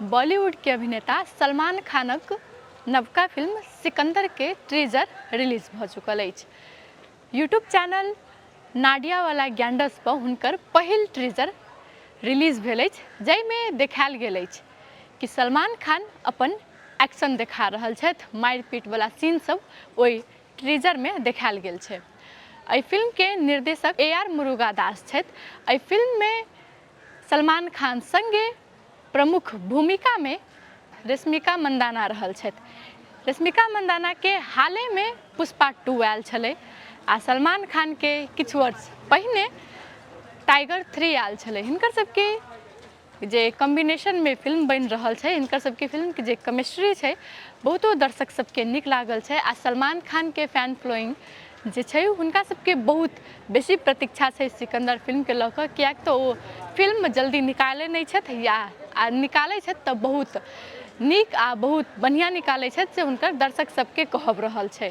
बॉलीवुड के अभिनेता सलमान खानक नवका फिल्म सिकंदर के ट्रीजर रिलीज भऽ चुकल अछि। यूट्यूब चैनल नाडियावाला ज्ञानडस पर हुनकर पहिल ट्रीजर रिलीज भेल अछि, जाहिमे देखायल गेल अछि कि सलमान खान अपन एक्शन देखा रहल छथि। मारि पीट वाला सीन सब ओहि ट्रीजर में देखायल गेल छै। एहि फिल्म के निर्देशक ए आर मुरुगादास छथि। एहि फिल्म में सलमान खान संगे प्रमुख भूमिका में रश्मिका मंदाना रहल छथि। रश्मिका मंदाना के हाले में पुष्पा 2 आयल छलै आ सलमान खान के किछु वर्ष पहिने टाइगर 3 आयल छलै। हिनकर सबके जे कॉम्बिनेशनमे फिल्म बनि रहल छै, हिनकर सबके फिल्मके जे केमिस्ट्री छै, बहुतो दर्शक सबके नीक लागल छै आ सलमान खानके फैन फॉलोइंग जे छै, हुनका सबके बहुत बेसी प्रतीक्षा छै सिकन्दर फिल्मके लऽ कऽ, किएक तऽ ओ फिल्म जल्दी निकालै नहि छथि या आ निकालै छथि तऽ बहुत नीक आ बहुत बढ़िआँ निकालै छथि, से हुनकर दर्शक सबके कहब रहल छै।